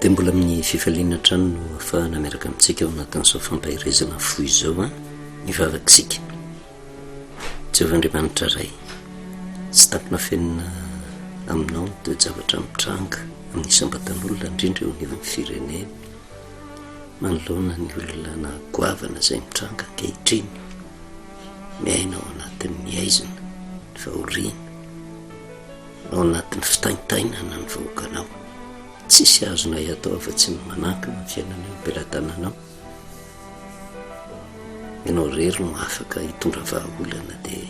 Dia mbola amin'ny fifaliana hatrany no ahafahana miaraka amintsika ao anatin'izao fampaherezana fohy izao an, hivavaka isika. Jehovah Andriamanitra Ray, tsy tampina fenina aminao ny toe-javatra mitranga amin'ny isam-batan'olona, indrindra eo anivon'ny firenena, manoloana ny olana goavana izay mitranga ankehitriny, miaina ao anatin'ny haizina, ny fahoriana, ao anatin'ny fitaintainana ny vahoakanao. Tsisy azonay atao afa-tsy ny manankina ny fiainana eo am-pelatananao. Ianao irery no afaka hitondra vahaolana dia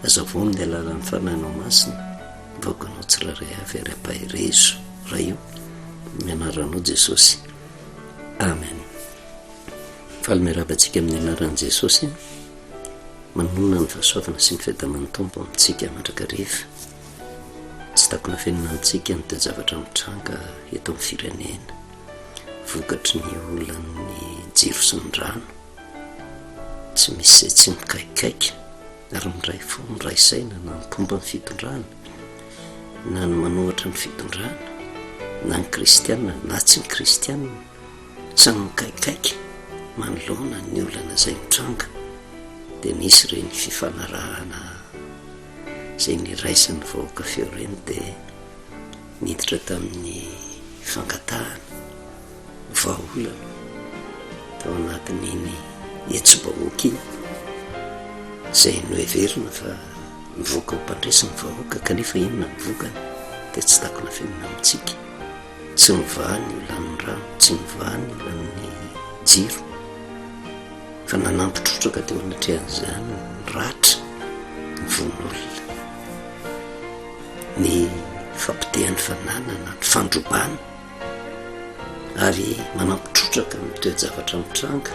azavao amin'ny alalan'ny Fanahinao Masina ny vahoakanao tsirairay avy ary ampaherezo Ray o, amin'ny anaranao Jesosy. Amen. Faly miarahaba antsika amin'ny anaran'i Jesosy. Manonona ny fahasoavana sy ny fiadaman'ny Tompo amintsika mandrakariva. Tsy takona fenina amintsika ny toe-javatra mitranga eto amin'ny firenena vokatry ny olan'ny jiro sy ny rano. Tsy misy izay tsy mikaikaika ary miray fo, miray saina na ny mpomba ny fitondrana na ny manohatra ny fitondrana na ny kristiana na tsy ny kristiana. Samy mikaikaika manoloana ny olana izay mitranga dia nisy ireny fifanarahana izay niraisan'ny vahoaka feo ireny dia niditra tamin'ny fangatahana vahaolana tao anatin'iny hetsi-bahoaka iny izay noheverina fa nivoaka ho mpandresy ny vahoaka kanefa inona ny vokany dia tsy takona fenina amintsika. Tsy mivaha ny olan'ny rano, tsy mivaha ny olan'ny jiro fa nanampy trotraka teo anatrehan'izany ny ratra, ny vono olona, ny fapotehan'ny fananana, ny fandrobana ary manampy trotraka ny toe-javatra mitranga,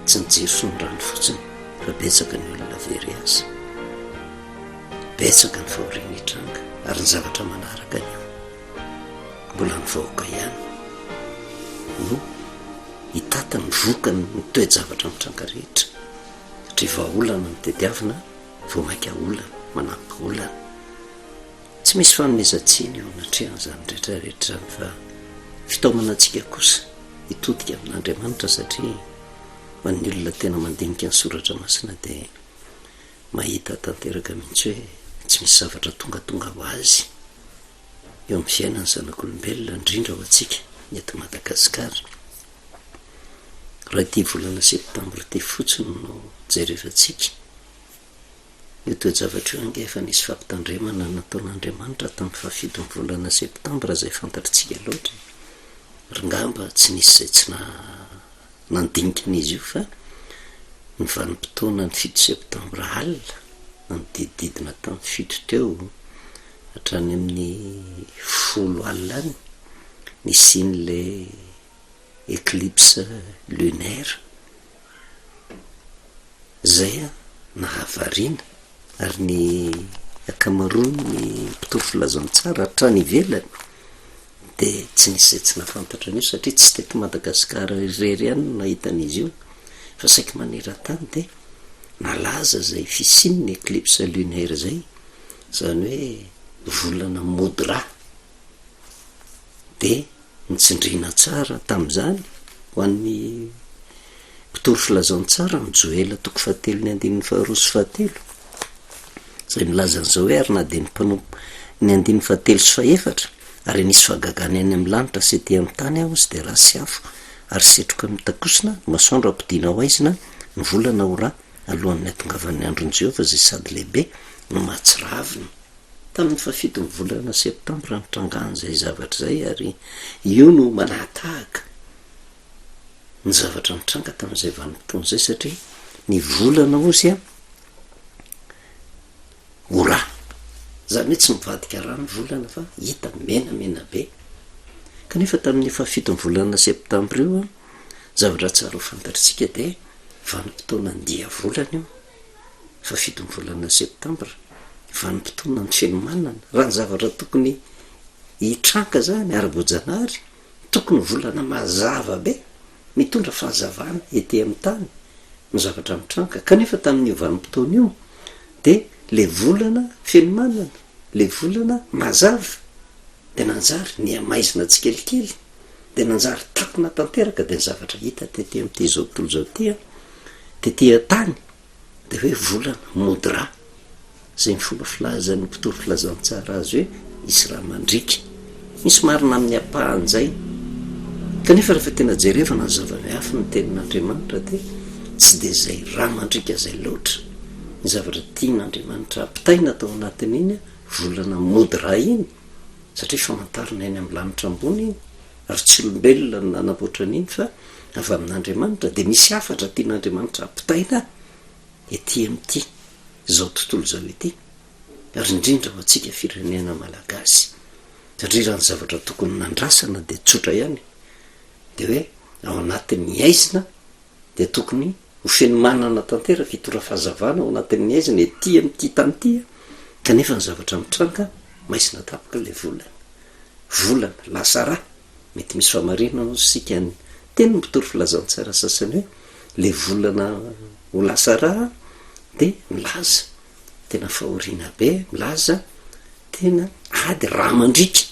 tsy ny jiro sy ny rano fotsiny fa betsaka ny olona very asa, betsaka ny fahoriana hitranga ary ny zavatra manaraka an'io. Mbola ny vahoaka ihany no hitata ny vokany ny toe-javatra mitranga rehetra satria vahaolana no tediavina vao mainka olana manampy olana. Tsy misy fanomezan-tsiny eo anatrehan'izany rehetra rehetra izany fa fitaomana antsika kosa hitodika amin'Andriamanitra satria ho an'ny olona tena mandinika ny soratra masina dia mahita tanteraka mihitsy hoe tsy misy zavatra tongatonga ho azy. eo amin'ny fiainan'ny zanak'olombelona, indrindra ho antsika ny eto Madagasikara. Raha ity volana septambra ity fotsiny no jerevantsika, io toe-javatra io ange efa nisy fampitandremana nataon'Andriamanitra tamin'ny fahafiton'ny volana septambra izay fantatritsika loatra e. Ary ngamba tsy nisy izay tsy nandinika an'izy io fa ny vanim-potoanan'ny fito septambra alina, nanodidididina tamin'ny fito teo, hatrany amin'ny folo alina any nisian'ilay eclipse lunaire izay nahavariana ary ny ankamaroan'ny mpitory filazantsara hatrany ivelany dia tsy nisy izay tsy nahafantatra an'io satria tsy teto Madagasikara irery ihany no nahita an'izy io fa saiky maneran-tany dia nalaza izay fisian'ny eclipse lunaire izay. Izany hoe volana mody ra. Dia nitsindriana tsara tamin'izany ho an'ny mpitory filazantsara ny Joela toko fahatelo ny andininy faharoa sy fahatelo, izay milaza an'izao hoe ary na dia ny mpanompo ny andininy fahatelo sy fahefatra, ary nisy fahagagana eny amin'ny lanitra sy ety amin'ny tany aho izy dia ra sy afo ary setroka mitakosina, ny masoandro hampodiana ho haizina, ny volana ho ra, alohan'ny hahatongavan'ny andron'i Jehovah izay sady lehibe no mahatsiravina. Tamin'ny fahafiton'ny volana Septambra nitrangan'izay zavatra izay, ary io no manahatahaka ny zavatra nitranga tamin'izay vanim-potoana izay, satria ny volana ozy ho ra. Izany hoe tsy mivadika ra ny volana fa hita menamena be. Kanefa tamin'ny fahafiton'ny volana Septambra io, zavatra tsara ho fantatritsika dia Vanim-potoanan'ny diavolana io, fahafiton'ny volana septambra, vanim-potoanan'ny fenomanana. Raha ny zavatra tokony hitranga zany ara-boajanahary, tokony volana mazava be, mitondra fahazavana ety amin'ny tany ny zavatra mitranga. Kanefa tamin'io vanim-potoana io dia le volana fenomanana, le volana mazava. Dia nanjary nihamaizina tsikelikely, dia nanjary takona tanteraka, dia ny zavatra hita tety amin'ity izao tontolo izao ity an, tety an-tany, dia hoe volana mody rà, izay ny fomba filazan'ny mpitory filazantsara azy hoe hisy rà mandriaka. Misy marina amin'ny ampahan'izay. Kanefa rehefa tena jerevana ny zava-miafy ny tenin'Andriamanitra dia tsy dia izay rà mandriaka izay loatra ny zavatra tian'Andriamanitra ampitaina tao anatin'iny volana mody rà iny satria famantarana eny amin'ny lanitra ambony iny ary tsy olombelona no nanamboatra an'iny fa avy amin'Andriamanitra dia misy hafatra tian'Andriamanitra ampitaina ety amin'ity izao tontolo izao ity ary indrindra ho antsika firenena malagasy satria raha ny zavatra tokony nandrasana dia tsotra ihany dia hoe ao anatin'ny aizina dia tokony ho fenomanana tanteraka hitondra fahazavana ao anatin'ny aizina ety amin'ity tany ity kanefa ny zavatra mitranga maizina tampoka ilay volana volana lasa rà mety misy fahamarinana hozy isika ny tenin'ny mpitory filazantsara sasany hoe le volana ho lasa rà dia milaza tena fahoriana be milaza tena ady rà mandriaka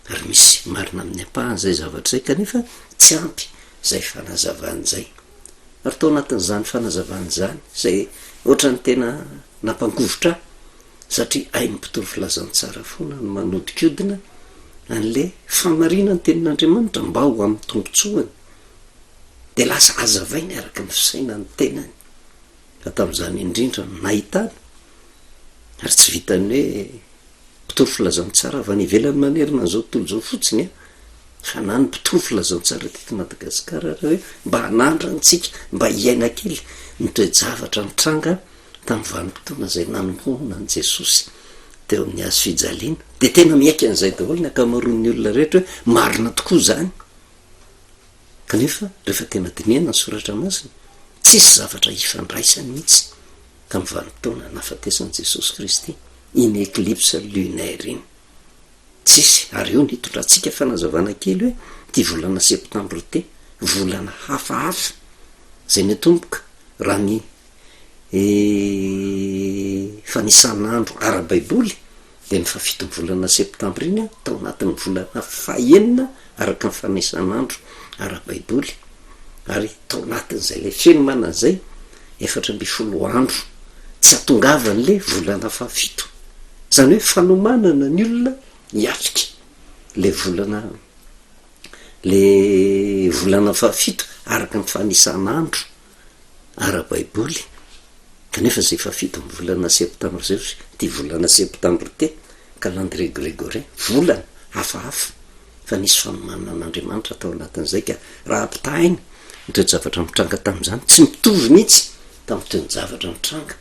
ary misy marina amin'ny ampahany izay zavatra izay kanefa tsy ampy izay fanazavana izay. Ary tao anatin'izany fanazavana izany izay ohatran'ny tena nampangovitra ahy satria hain'ny mpitory filazantsara foana ny manodikodina an'le fahamarinan'ny tenin'Andriamanitra mba ho amin'ny tombontsoany dia lasa hazavainy araka ny fisainan'ny tenany. Fa tamin'izany indrindra no nahitana ary tsy vitan'ny hoe Mpitory filazantsara avy any ivelany manerana an'izao tontolo izao fotsiny an, fa na ny mpitory filazantsara teto Madagasikara ary hoe mba hanandrana antsika, mba hiaina kely ny toe-javatra nitranga tamin'ny vanim-potoana izay nanompoana an'i Jesosy teo amin'ny hazo fijaliana. Dia tena miaiky an'izay daholo ny ankamaroan'ny olona rehetra hoe marina tokoa izany. Kanefa rehefa tena dinihana ny soratra masina, tsisy zavatra ifandraisany mihitsy tamin'ny vanim-potoana nahafatesan'i Jesosy Kristy iny eclipse lunaire iny. Tsisy, ary eo no hitondrantsika fanazavana kely hoe ity volana septambra ity, volana hafahafa izay niatomboka raha ny fanisan'andro ara-baiboly dia ny fahafiton'ny volana septambra iny an, tao anatin'ny volana fahenina araka ny fanisan'andro ara-baiboly, ary tao anatin'izay ilay fenomanana izay, 14 andro tsy hatongavan'ilay volana fahafito, izany hoe fanomanana ny olona hiatrika ilay volana ilay volana fahafito araka ny fanisan'andro ara-baiboly, kanefa izay fahafito amin'ny volana septambra izay hozy ity volana septambra ity, calendrier grégorien, volana hafahafa fa nisy fanomanana an'Andriamanitra tao anatin'izay ka raha ampitahaina ny toe-javatra nitranga tamin'izany tsy mitovy mihitsy tamin'ny toe-javatra nitranga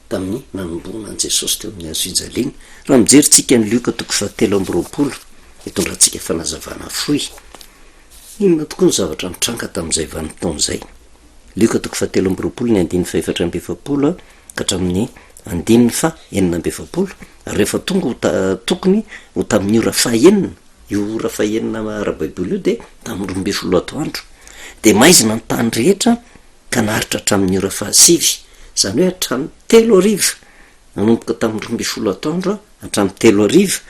tamin'ny nanomboana an'i Jesosy teo amin'ny hazo fijaliana. Raha mijery tsika ny Lioka toko fahatelo amby 20, hitondrantsika fanazavana fohy. Inona tokoa ny zavatra nitranga tamin'izay vanim-potoana izay? Lioka toko fahatelo amby 20 ny andininy fahefatra amby 40 ka hatramin'ny andininy faha-46, ary rehefa tonga ho ta-, tokony ho tamin'ny ora fahenina, io ora fahenina ara-baiboly io dia tamin'ny 12 atoandro, dia maizina ny tany rehetra ka naharitra hatramin'ny ora fahasivy, izany hoe hatramin'ny telo hariva, nanomboka tamin'ny 12 atoandro hatramin'ny telo hariva,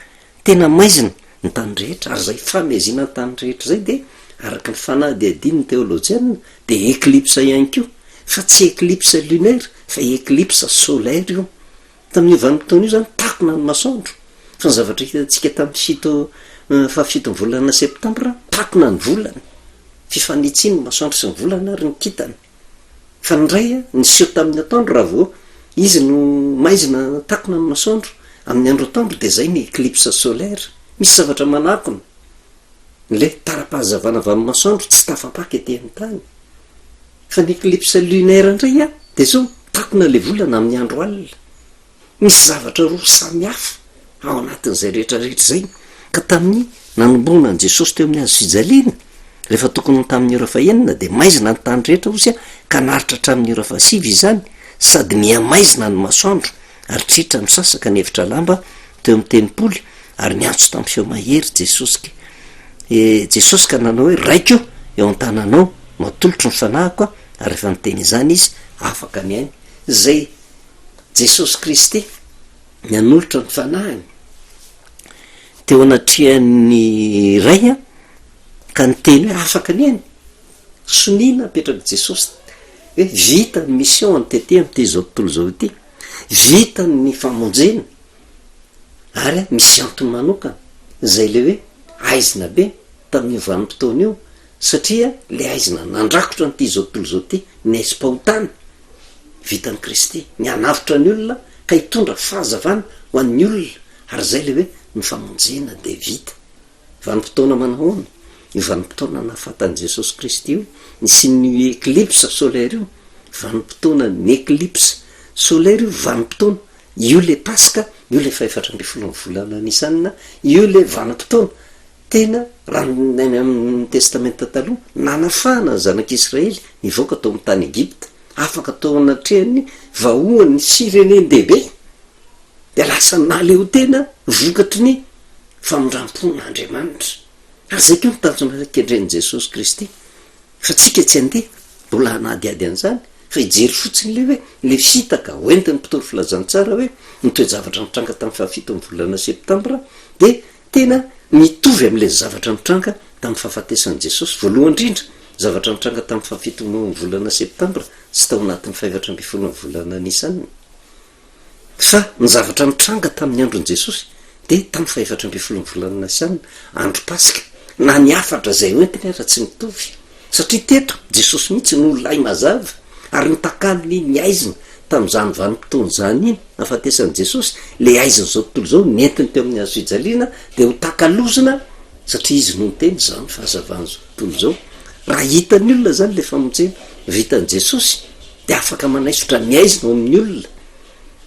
tena maizina ny tany rehetra, ary izay fahamezina ny tany rehetra izay dia araka ny fanadihadian'ny teolojiana dia eclipse ihany koa, fa tsy eclipse lunaire fa eclipse solaire io. Tamin'io vanim-potoana io izany takona ny masoandro, fa ny zavatra hitantsika tamin'ny fito fahafiton'ny volana septambra, takona ny volana, fifanitsian'ny masoandro sy ny volana ary ny kintana. Fa ny iray niseho tamin'ny atoandro raha vao izy no maizina takona ny masoandro amin'ny andro atoandro dia izay ny eclipse solaire. Misy zavatra manakona ilay tara-pahazavana avy amin'ny masoandro tsy tafapaka ety amin'ny tany. Fa ny eclipse lunaire indray dia izao takona ilay volana amin'ny andro alina. Misy zavatra roa samy hafa ao anatin'izay rehetra rehetra izay, ka tamin'ny nanomboana an'i Jesosy teo amin'ny hazo fijaliana, rehefa tokony ho tamin'ny ora fahenina, dia maizina ny tany rehetra hozy ka naharitra hatramin'ny ora fahasivy izany, sady nihamaizina ny masoandro, ary tritra misasaka ny efitra lamba teo amin'ny tempoly, ary niantso tamin'ny feo mahery Jesosy, e, Jesosy ka nanao hoe, Raiko, eo an-tananao no atolotro ny fanahiko, ary rehefa niteny izany Izy, afaka ny ainy. Izay Jesosy Kristy nanolotra ny Fanahiny. teo anatrehan'ny Ray ka niteny hoe afaka ny ainy. Sonia napetrak'i Jesosy hoe vita ny mission an'i TT amin'ity izao tontolo izao ity, vita ny famonjena ary misy antony manokana izay le hoe haizina be tamin'io vanim-potoana io satria le haizina nandrakotra an'ity izao tontolo izao ity, ny haizim-pahotana vitan'i Kristy, ny hanavotra ny olona ka hitondra fahazavana ho an'ny olona ary izay le hoe ny famonjena dia vita. Vanim-potoana manahoana? Io vanim-potoana nahafatan'i Jesosy Kristy io, nisian'io eclipse solaire io, vanim-potoanan'ny eclipse solaire io vanim-potoana, io le Paska, io le faha-efatrambinifolo ny volana Nisana, io le vanim-potoana tena raha ny any amin'ny Testamenta Taloha, nanafahana ny zanak'Israely nivoaka tao amin'ny tany Egypta, afaka tao anatrehan'ny vahoan'ny firenen-dehibe, dia lasa naleotena vokatry ny famindram-pon'Andriamanitra. Ary izay koa no tanjona kendren'i Jesosy Kristy. Fa tsika tsy handeha mbola hanadihady an'izany, fa hijery fotsiny ilay hoe ilay fitaka hoentin'ny mpitory filazantsara hoe ny toe-javatra nitranga tamin'ny fahafiton'ny volana septambra dia tena mitovy amin'ilay zavatra nitranga tamin'ny fahafatesan'i Jesosy. Voalohany indrindra, zavatra nitranga tamin'ny fahafiton'ny volana septambra sy tao anatin'ny fahefatrambinfolon'ny volana Nisana. Fa ny zavatra nitranga tamin'ny andron'i Jesosy dia tamin'ny fahefatra ambin'ny folon'ny volana Nisana, andro Paska, na ny hafatra izay hoentiny ara tsy mitovy, satria teto Jesosy mihitsy no lay mazava ary nitakalony ny haizina tamin'izany vanim-potoana izany iny, nahafatesan'i Jesosy, ilay haizin'izao tontolo izao nentiny teo amin'ny hazo fijaliana dia ho takalozina satria Izy no niteny, Izaho no fahazavan'izao tontolo izao. Raha hitan'ny olona izany ilay famonjena vitan'i Jesosy dia afaka manaisotra ny haizina ao amin'ny olona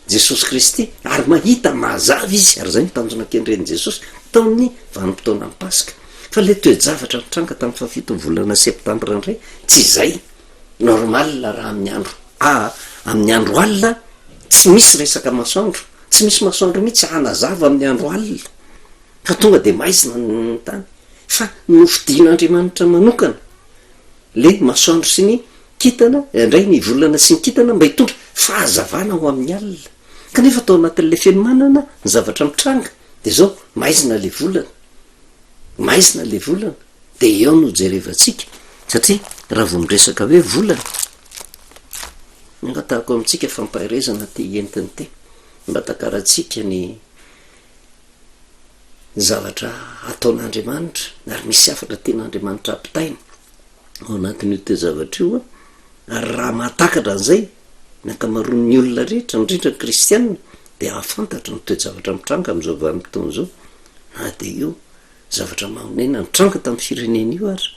Jesosy Kristy ary mahita mazava izy, ary izay no tanjona kendren'i Jesosy tamin'ny vanim-potoanan'ny Paska. Fa ilay toe-javatra nitranga tamin'ny fahafiton'ny volana septambra indray tsy izay. Normal raha amin'ny andro a amin'ny andro alina tsy misy resaka masoandro, tsy misy masoandro mihitsy hanazava amin'ny andro alina fa tonga dia maizina ny tany. Fa nofidin'Andriamanitra manokana le masoandro sy ny kintana, indray ny volana sy ny kintana mba hitondra fahazavana ho amin'ny alina. Kanefa tao anatin'ilay fenomanana, ny zavatra mitranga dia izao, maizina le volana, maizina le volana, dia eo no jerevantsika, satria raha vao miresaka hoe volana, ny angatahako amintsika fampaherezana ity entiny ity, mba takarantsika ny zavatra ataon'Andriamanitra, ary misy hafatra tian'Andriamanitra ampitaina ao anatin'io toe-javatra io, ary raha mahatakatra an'izay ny ankamaroan'ny olona rehetra, indrindra ny kristiana, dia hahafantatra ny toe-javatra mitranga amin'izao vanim-potoana izao, na dia io zavatra mahonena nitranga tamin'ny firenena io ary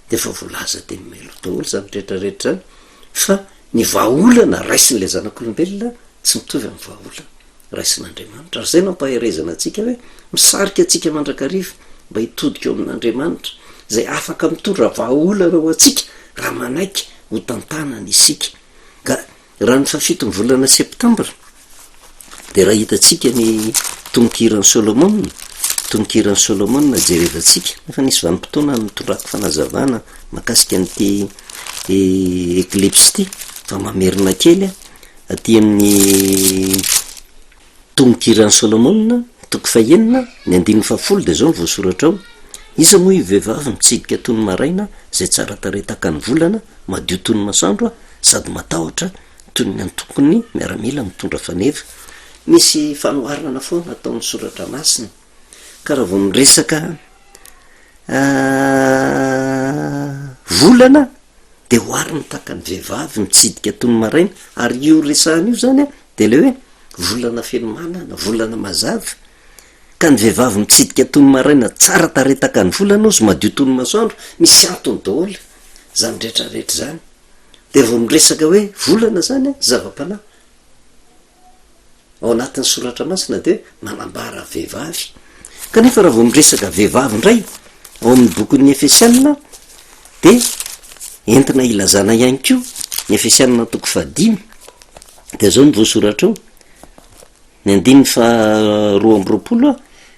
dia efa voalaza teny mialoha daholo izany rehetra rehetra izany, fa ny vahaolana raisin'ilay zanak'olombelona tsy mitovy amin'ny vahaolana. raisin'Andriamanitra. Ary izay no ampaherezana antsika hoe misarika antsika mandrakariva mba hitodika eo amin'Andriamanitra, izay afaka mitondra vahaolana ho antsika raha manaiky ho tantanany isika. Ka raha ny fahafiton'ny volana septambra dia raha hitantsika ny tononkiran'i Solomona, tononkiran'i Solomona jerevantsika, efa nisy vanim-potoana nitondrako fanazavana mahakasika an'ity eclipse ity, fa mamerina kely aho. Aty amin'ny Tononkiran'i Solomona, toko fahenina, ny andininy fahafolo dia izao no voasoratra ao, Iza moa io vehivavy mitsidika toy ny maraina, izay tsara tarehy tahaka ny volana, madio toy ny masoandro, sady matahotra toy ny antokon'ny miaramila mitondra faneva? Misy fanoharana foana ataon'ny Soratra Masina, ka raha vao miresaka volana, Dia ohariny tahaka ny vehivavy mitsidika toy ny maraina, ary io resahana io zany an, dia ilay hoe volana fenomanana, volana mazava, ka ny vehivavy mitsidika toy ny maraina tsara tarehy tahaka ny volana ozy, madio toy ny masoandro, misy antony daholo zany rehetra rehetra zany, dia vao miresaka hoe volana zany an, zava-panahy, Ao anatin'ny soratra masina dia manambara vehivavy. Kanefa raha vao miresaka vehivavy indray ao amin'ny bokin'ny Efesianina dia entina ilazana ihany koa ny Efesianina toko fahadimy dia zao no voasoratra ao, ny andininy faha 22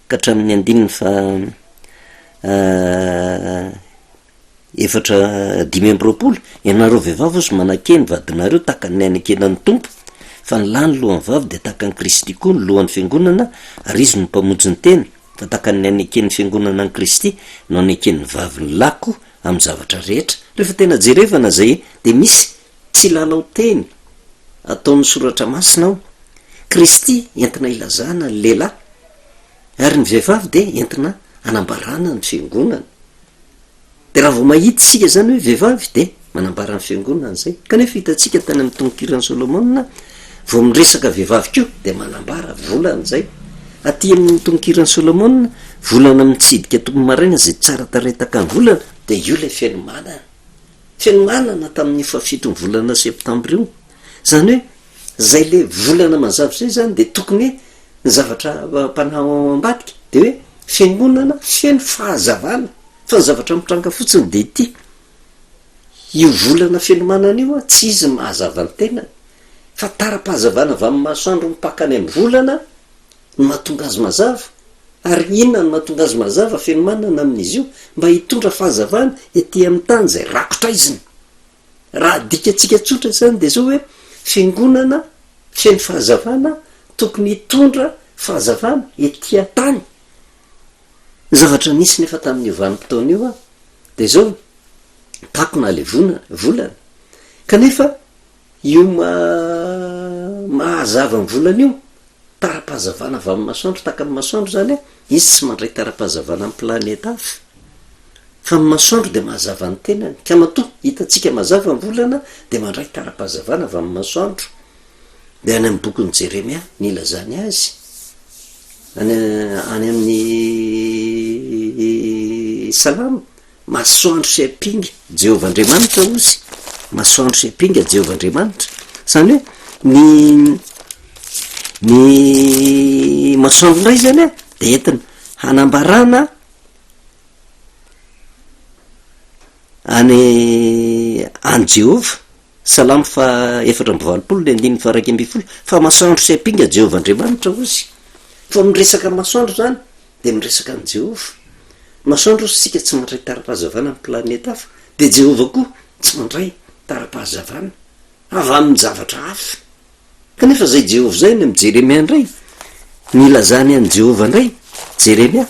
ka hatramin'ny andininy faha Efatra 25, Ianareo vehivavy ozy manake ny vadinareo tahaka ny nanekena ny Tompo, fa ny lahy ny lohan'ny vavy dia tahaka an'i Kristy koa ny lohan'ny fiangonana ary Izy no Mpamonjy ny tena. Fa tahaka ny aneken'ny Fiangonana an'i Kristy no aneken'ny vavy ny lahy koa amin'ny zavatra rehetra. Rehefa tena jerevana izay dia misy tsilalao teny ataon'ny Soratra Masina ao. Kristy entina ilazana ny lehilahy, ary ny vehivavy dia entina anambarana ny Fiangonana. Dia raha vao mahita isika izany hoe vehivavy dia manambara ny fiangonana izay. Kanefa hitantsika tany amin'ny tononkiran'i Solomona, vao miresaka vehivavy koa dia manambara volana izay. Aty amin'ny tononkiran'i Solomona, volana mitsidika tokony maraina izay tsara tarehy tahaka ny volana, dia io ilay fenomanana. Fenomanana tamin'ny fahafiton'ny volana septambra io. Izany hoe izay ilay volana mazava izay izany dia tokony hoe ny zavatra mpanahy ao ambadika dia hoe fiangonana feno fahazavana. Fa ny zavatra mitranga fotsiny dia ity, io volana fenomanana io tsy izy no mahazava ny tenany, fa tara-pahazavana avy amin'ny masoandro mipaka any amin'ny volana no mahatonga azy mazava, ary inona no mahatonga azy mazava fenomanana amin'izy io? Mba hitondra fahazavana ety amin'ny tany izay rakotra aizina. Raha adikantsika tsotra izany dia izao hoe, fiangonana feno fahazavana tokony hitondra fahazavana ety an-tany. Ny zavatra nisy nefa tamin'io vanim-potoana io dia izao, takona levona volana, kanefa io mahazava ny volana io, tara-pahazavana avy amin'ny masoandro, tahaka ny masoandro izany, izy tsy mandray tara-pahazavana amin'ny planeta hafa, fa ny masoandro dia mahazava ny tenany, ka matoa hitantsika mazava ny volana dia mandray tara-pahazavana avy amin'ny masoandro. Dia any amin'ny bokin'i Jeremia ny ilazany azy, any any amin'ny Salamo, masoandro sy ampinga Jehovah Andriamanitra hozy, masoandro sy ampinga Jehovah Andriamanitra. Izany hoe ny ny masoandro indray izany an, dia entina hanambarana any an'i Jehovah. Salamo faha 84 ny andininy faha 11, Fa masoandro sy ampinga Jehovah Andriamanitra, hozy. Fa miresaka masoandro izany, dia miresaka an'i Jehovah. Masoandro hozy isika tsy mandray tara-pahazavana amin'ny planeta hafa, dia Jehovah koa tsy mandray tara-pahazavana avy amin'ny zavatra hafa. Kanefa izay Jehovah izay any amin'i Jeremia indray, nilazany an'i Jehovah indray, Jeremia,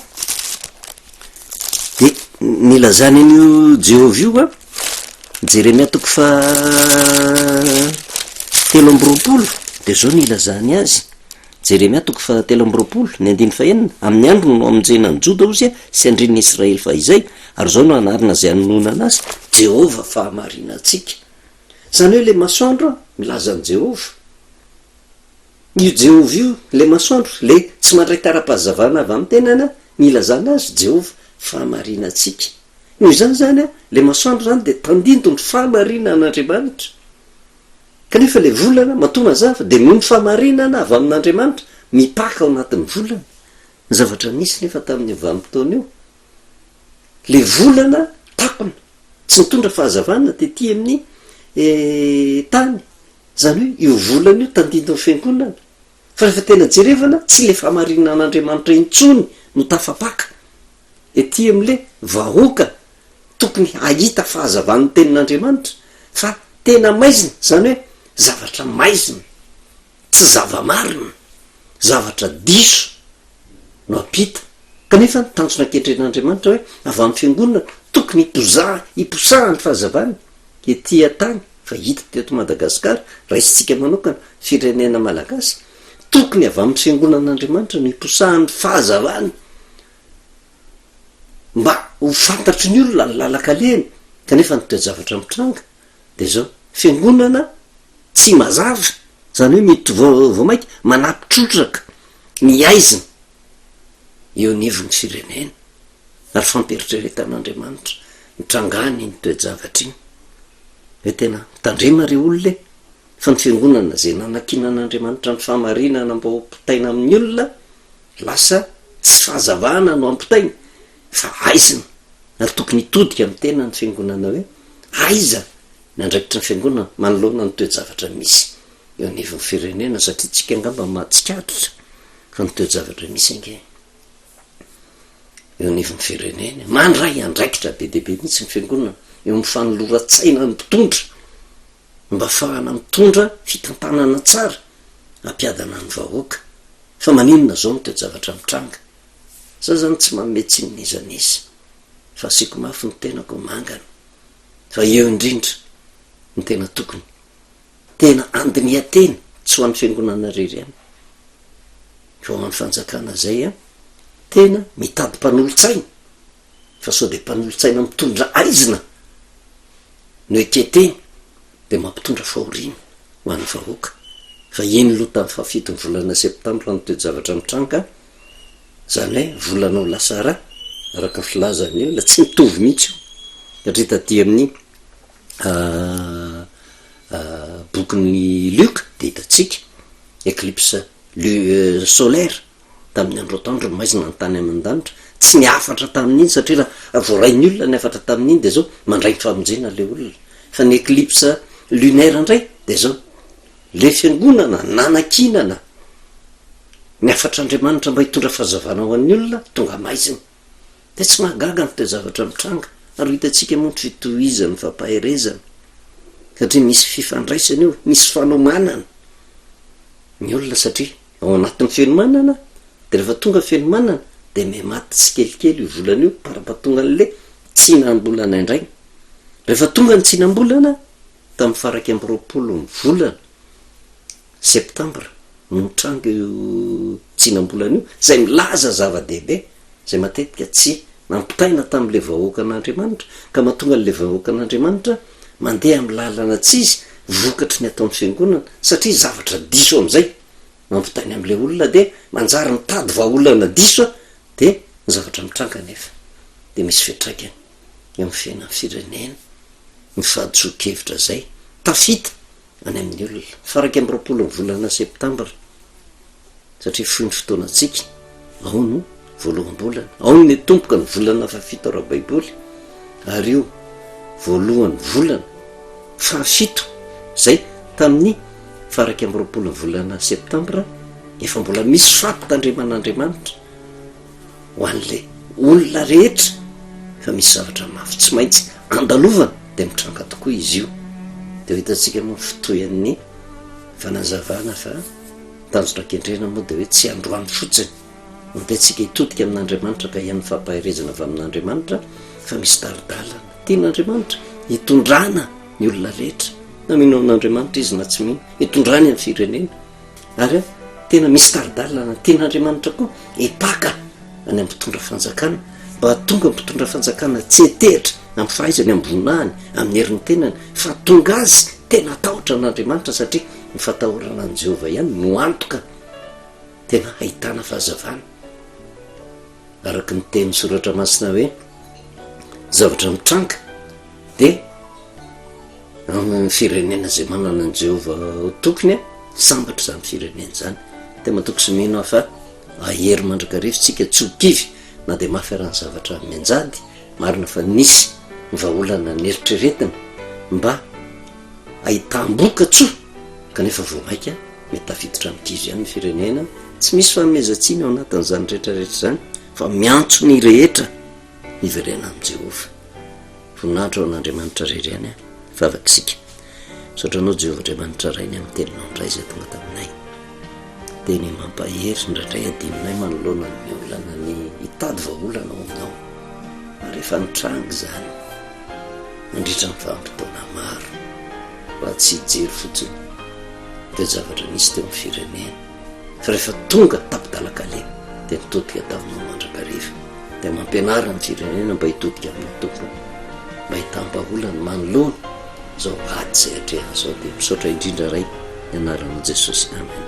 dia nilazany an'io Jehovah io an, Jeremia toko faha 23, dia izao no ilazany azy, Jeremia toko faha 23, ny andininy fahenina, amin'ny androny no hamonjena an'i Joda hozy sy handrin'ny Israely fahizay, ary izao no anarana izay hanononana azy, Jehovah fahamarinantsika. Izany hoe ilay masoandro milaza an'i Jehovah. Io Jehovah io, ilay masoandro, ilay tsy mandray tara-pahazavana avy amin'ny tenany, ny ilazana azy, Jehovah, fahamarinantsika. Noho izany izany, ilay masoandro izany dia tandindon'ny fahamarinan'Andriamanitra. Kanefa ilay volana, matoa mazava, dia noho ny fahamarinana avy amin'Andriamanitra, mipaka ao anatin'ny volana. Ny zavatra nisy nefa tamin'io vanim-potoana io, ilay volana takona. Tsy nitondra fahazavana tety amin'ny tany, izany hoe io volana io tandindon'ny fiangonana. Fa rehefa tena jerevana, tsy ilay fahamarinan'Andriamanitra intsony no tafapaka ety amin'ilay vahoaka tokony hahita fahazavan'ny tenin'Andriamanitra, fa tena maizina, izany hoe zavatra maizina, tsy zava-marina, zavatra diso no ampita. Kanefa ny tanjona kendren'Andriamanitra hoe avy amin'ny fiangonana tokony hipozaha hiposahan'ny fahazavany ety an-tany fa hita teto Madagasikara, raisintsika manokana firenena malagasy, tokony avy amin'ny fiangonan'Andriamanitra no hiposahan'ny fahazavany mba ho fantatry ny olona ny lalan-kalehany, kanefa ny toe-javatra mitranga dia izao, fiangonana tsy mazava, izany hoe mety vao vao mainka manampy trotraka ny haizina eo anivon'ny firenena ary fampieritreretan'Andriamanitra nitrangany iny toe-javatra iny hoe tena mitandrema ry olona e fa ny fiangonana izay nanakinan'Andriamanitra ny fahamarinana mba ho ampitaina amin'ny olona lasa tsy fahazavana no ampitainy fa haizina ary tokony hitodika amin'ny tena ny fiangonana hoe aiza ny andraikitry ny fiangonana manoloana ny toe-javatra misy eo anivon'ny firenena satria tsika angamba mahatsikaritra fa ny toe-javatra misy ange eo anivon'ny firenena, mandray andraikitra be dia be mihitsy ny fiangonana eo amin'ny fanoloran-tsaina ny mpitondra mba afahana mitondra fitantanana tsara hampiadana ny vahoaka. Fa maninona izao ny toe-javatra mitranga? Za zany tsy manome tsiny n'iza n'iza fa asiako mafy ny tenako mangana fa eo indrindra ny tena tokony tena andinihan-tena tsy ho an'ny fiangonana irery ihany fa ho an'ny fanjakana zay an tena mitady mpanolotsaina fa sao de mpanolotsaina mitondra aizina no eken-teny dia mampitondra fahoriana ho an'ny vahoaka fa iny aloha tamin'ny fahafiton'ny volana septambra ny toe-javatra mitranga Izany hoe volana ho lasa ra, araka ny filazan'ny olona, tsy mitovy mihitsy io, satria taty amin'ny bokin'i Lioka dia hitantsika eclipse lu- solaire tamin'ny andro atoandro ny maizina ny tany aman-danitra, tsy ny hafatra tamin'iny satria raha voarain'ny olona ny hafatra tamin'iny dia zao mandray ny famonjena le olona, fa ny eclipse lunaire indray dia zao le fiangonana nanankinana Ny hafatr'Andriamanitra mba hitondra fahazavana ho an'ny olona tonga maizina. Dia tsy mahagaga ny toe-javatra mitranga, ary ho hitantsika moa ny fitohizan'ny fampaherezana, satria misy fifandraisana io, misy fanomanana ny olona satria ao anatin'ny fenomanana, dia rehefa tonga fenomanana dia mihamaty tsikelikely io volana io para-pahatongan'le tsinam-bolana indray. Rehefa tonga ny tsinam-bolana, tamin'ny faha 21 ny volana Septambra no nitranga io tsinam-bolana io, izay milaza zava-dehibe, izay matetika tsy nampitaina tamin'ilay vahoakan'Andriamanitra, ka mahatonga an'ilay vahoakan'Andriamanitra mandeha amin'ny lalana tsy izy, vokatry ny ataon'ny fiangonana, satria zavatra diso amin'izay no ampitainy amin'ilay olona, dia manjary mitady vahaolana diso, dia ny zavatra mitranga anefa dia misy fiantraikany eo amin'ny fiainan'ny firenena, ny fahadisoan-kevitra izay tafita any amin'ny olona. Faha 21 ny volana septambra, satria fohy ny fotoanantsika, ao no voaloham-bolana, ao no mitomboka ny volana fahafito ara-baiboly, ary io voalohan'ny volana fahafito izay tamin'ny faha 21 ny volana septambra, efa mbola misy fampitandreman'Andriamanitra ho an'ilay olona rehetra fa misy zavatra mafy tsy maintsy andalovana dia mitranga tokoa izy io. Dia ho hitantsika moa ny fitohin'ny fanazavana fa tanjona kendrena moa dia hoe tsy androany fotsiny no tiantsika hitodika amin'Andriamanitra ka hihaino fampaherezana avy amin'Andriamanitra fa misy tari-dalana tian'Andriamanitra hitondrana ny olona rehetra na mino amin'Andriamanitra izy na tsy mino, hitondrany amin'ny firenena. Ary tena misy tari-dalana tian'Andriamanitra koa hipaka any amin'ny mpitondra fanjakana mba hahatonga ny mpitondra fanjakana tsy hetehitra amin'ny fahaizany, amin'ny voninahiny, amin'ny herin'ny tenany, fa hahatonga azy tena hatahotra an'Andriamanitra satria ny fatahorana an'i Jehovah ihany no antoka tena hahitana fahazavana. Araka ny tenin'ny Soratra Masina hoe, zavatra mitranga dia amin'ny firenena izay manana an'i Jehovah ho tokony, sambatra izany firenena izany. Dia matoky sy mino aho fa hahery mandrakariva isika, tsy ho kivy na dia mafy ara ny zavatra mianjady. Marina fa nisy ny vahaolana neritreretina mba hahitam-bokatsoa kanefa vao mainka mety tafiditra amin'ny kizo ihany ny firenena. Tsy misy fanomezan-tsiny ao anatin'izany rehetrarehetra izany fa miantso ny rehetra hiverena amin'i Jehovah. Voninahitra ho an'Andriamanitra irery ihany an! Vavaka isika. Misaotra anao Jehovah Andriamanitra Ray ny amin'ny teninao indray izay tonga taminay. Teny mampahery indraindray adinonay manoloana ny olana ny hitady vahaolana ao aminao. Ary efa nitranga izany nandritra ny vanim-potoana maro raha tsy hijery fotsiny toe-javatra nisy teo amin'ny firenena. Fa rehefa tonga tapi-dalan-kaleha dia nitodika taminao mandrakariva. Dia mampianara ny firenena mba hitodika amin'ny Tompony, mba hitam-bahaolana manoloana izao ady izay atrehana izao. Dia misaotra indrindra Ray, ny anaranao Jesosy. Amen.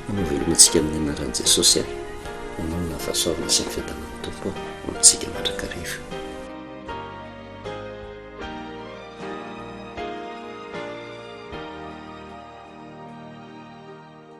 Manao veloma antsika amin'ny anaran'i Jesosy aho. Manonona ny fahasoavana sy ny fiadanan'ny Tompo amintsika mandrakariva.